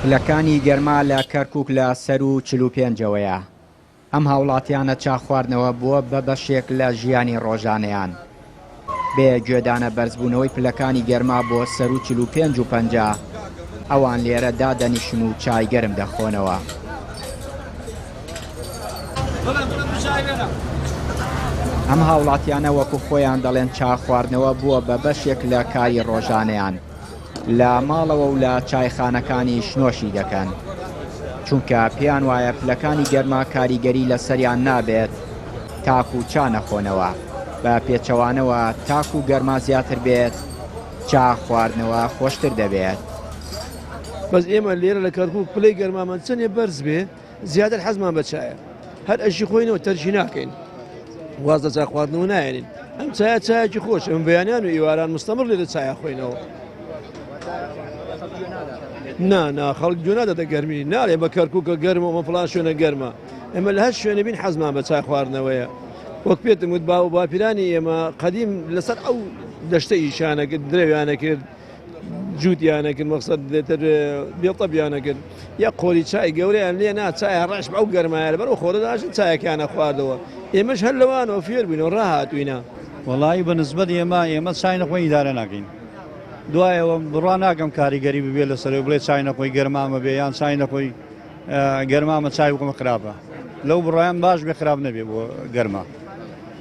پلەکانی گەرما لە کەرکوک لە سەروو 45ەوەیە. ئەم هاوڵاتیانە چا خواردنەوە بووە بە بەشێک لە ژیانی ڕۆژانەیان. بێ گوێدانە بەرزبوونەوەی پلەکانی گەرما بۆ سەروو 45 و 50، ئەوان لێرە دادەنیشن و چای گەرم دەخۆنەوە. ئەم هاوڵاتیانە وەکو خۆیان دەڵێن چا خواردنەوە بووە بە بەشێک لە کاری ڕۆژانەیان. لە ماڵەوە و لە چایخانەکانیش نۆشی دەکەن، چونکە پێیان وایە پلەکانی گەرما کاریگەری لەسەریان نابێت تاکو چا نەخۆنەوە، بە پێچەوانەوە تاکو گەرما زیاتر بێت چا خواردنەوە خۆشتر دەبێت. بەس ئێمە لێرە لە کەرکوک پلەی گەرمامان چەنێ بەرز بێ زیاتر حەزمان بە چایە هەر ئەشی خۆینەوە تەرکی ناکەین واز لە چا خواردنەوە نایەنین ئەم چایە چایەکی خۆش ئەم بەیانیان و ئیواران مستەمر لێرە چایە خۆینەوە نا نا خەڵک گوێ ناداتە گەرمی ناڵێ بە کەرکووکە گەرمە و فڵان شوێنە گەرمە ئێمە لە هەر شوێنە بین حەزمان بە چای خواردنەوەیە وەک پێتم وت باو باپیرانی ئێمە قەدیم لەسەر ئەو دەشتە ئیشانە کرد درەویانە کرد جووتیانە کرد مەقسەد دێتر بێتەبیانە کرد یە قۆری چای گەورەیان لێ نا چای ڕەش ئەو گەرمایە لەبەر ئەو خۆرە داشن چایەکیانە خواردەوە ئێمەش هەر لەوانەوە فێر بووینەوە ڕاهاتووینە. وەڵایی بە نسبەت ئێمە ئێمە چای نەخۆین ئیدارە ناکەین دوایەوە بڕوا ناکەم کاریگەری ببێ لەسەرەوە بڵێ چای نەخۆی گەرمامە بێ یان چای نەخۆی گەرمامە چای بخۆمە خراپە لەو بڕایان باش بێ خراپ نەبێ بۆ گەرما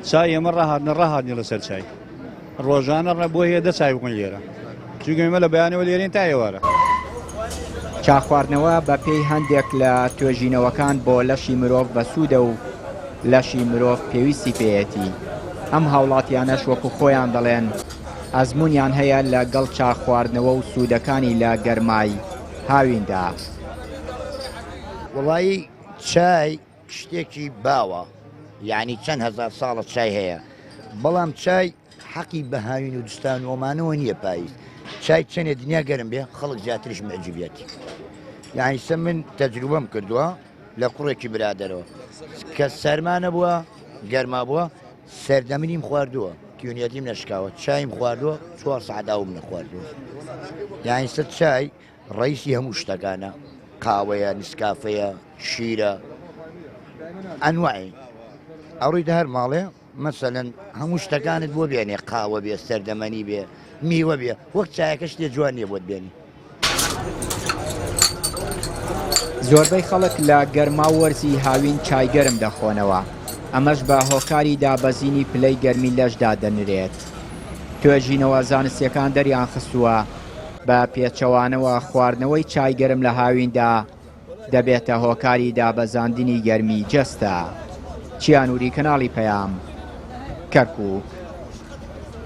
چای ئێمە ڕاهاتنە ڕاهاتنی لەسەر چای ڕۆژانە ڕە بۆ هەیە دە چای بخۆین لێرە چونکە ئێمە لە بەیانەوە لێرین تا ئێوارە. چا خواردنەوە بە پێی هەندێک لە توێژینەوەکان بۆ لەشی مرۆڤ بەسوودە و لەشی مرۆڤ پێویستی پێیەتی، ئەم هاوڵاتیانەش وەکو خۆیان دەڵێن ئەزموونیان هەیە لە گەڵ چا خواردنەوە و سوودەکانی لە گەرمای هاویندا. وەڵایی چای شتێکی باوە یانی چەند هەزار ساڵە چای هەیە بەڵام چای حەقی بە هاوین و دستان و ئەمانەوە نییە پاییز چای چەنێ دنیا گەرم بێ خەڵک زیاتریش معجبیەتی یعنی سە من تەجروبەم کردووە لە کوڕێکی برادەرەوە کە سەرما نەبووە گەرما بووە سەردەمنیم خواردووە تیونیەتیم نەشکاوە چایم خواردووە چوار سەعات ئاوم نەخواردووە یعنی سە چای ڕئیسی هەموو شتەکانە قاوەیە نسکافەیە شیرە ئەنوای ئەڕۆیتە هەر ماڵێ مەسەلەن هەموو شتەکانت بۆ بێنێ قاوە بێ سەردەمەنی بێ میوە بێ وەک چایەکە شتێ جوان نییە بۆت بێنی. زۆربەی خەڵک لە گەرما و وەرزی هاوین چای گەرم دەخۆنەوە، ئەمەش بە هۆکاری دابەزینی پلەی گەرمی لەش دادەنرێت. توێژینەوە زانستییەکان دەریانخستووە، بە پێچەوانەوە خواردنەوەی چای گەرم لە هاویندا دەبێتە هۆکاری دابەزاندنی گەرمی جەستە. چیا نوری کەناڵی پەیام، کەرکوک.